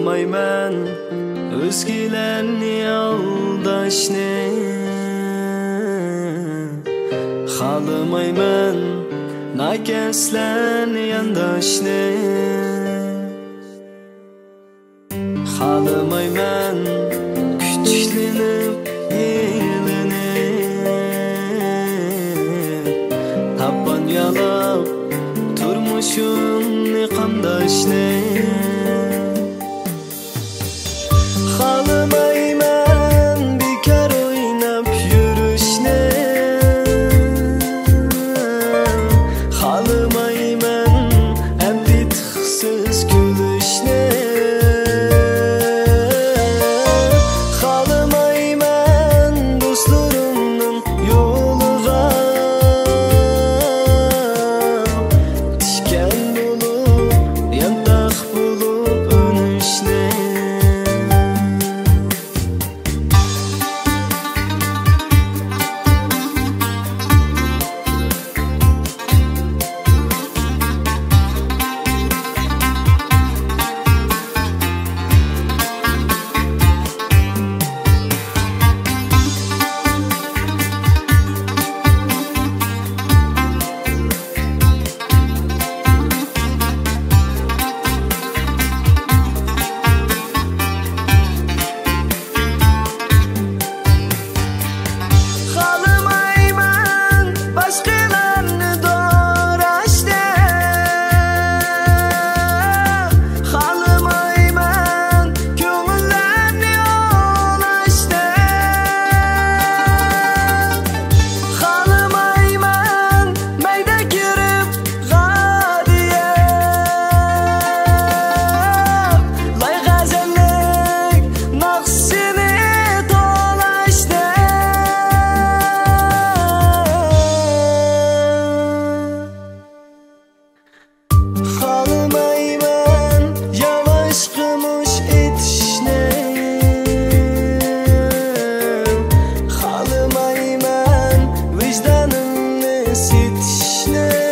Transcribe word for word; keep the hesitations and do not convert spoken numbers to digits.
خالىمايمەن ئۆزگىلەرنى ئالداشنى، خالىمايمەن ناكەسلەرنى يانداشنى. خالىمايمەن كۈچۈكلىنىپ يېلىنىپ، تاپان يالاپ تۇرمۇشۇمنى قامداشنى. خالىمايمەن بىكار ئويناپ يۈرۈشنى، خالىمايمەن ئەمدى سىز كۈلۈشنى، خالىمايمەن دوستلىرىمنىڭ يولىغا تىكەن بولۇپ، يانتاق بولۇپ ئۈنۈشنى. خالىمايمەن باشقىلارنى دوراشنى، خالىمايمەن كۆڭۈللەرنى ئوۋلاشنى، خالىمايمەن مەيدە كىرىپ غادىيىپ، لاي غەزەللىك ناخشىنى توۋلاشنى. خالىمايمەن ياۋاش قىمىش ئېتىشنى، خالىمايمەن ۋىجدانىمنى سېتىشنى.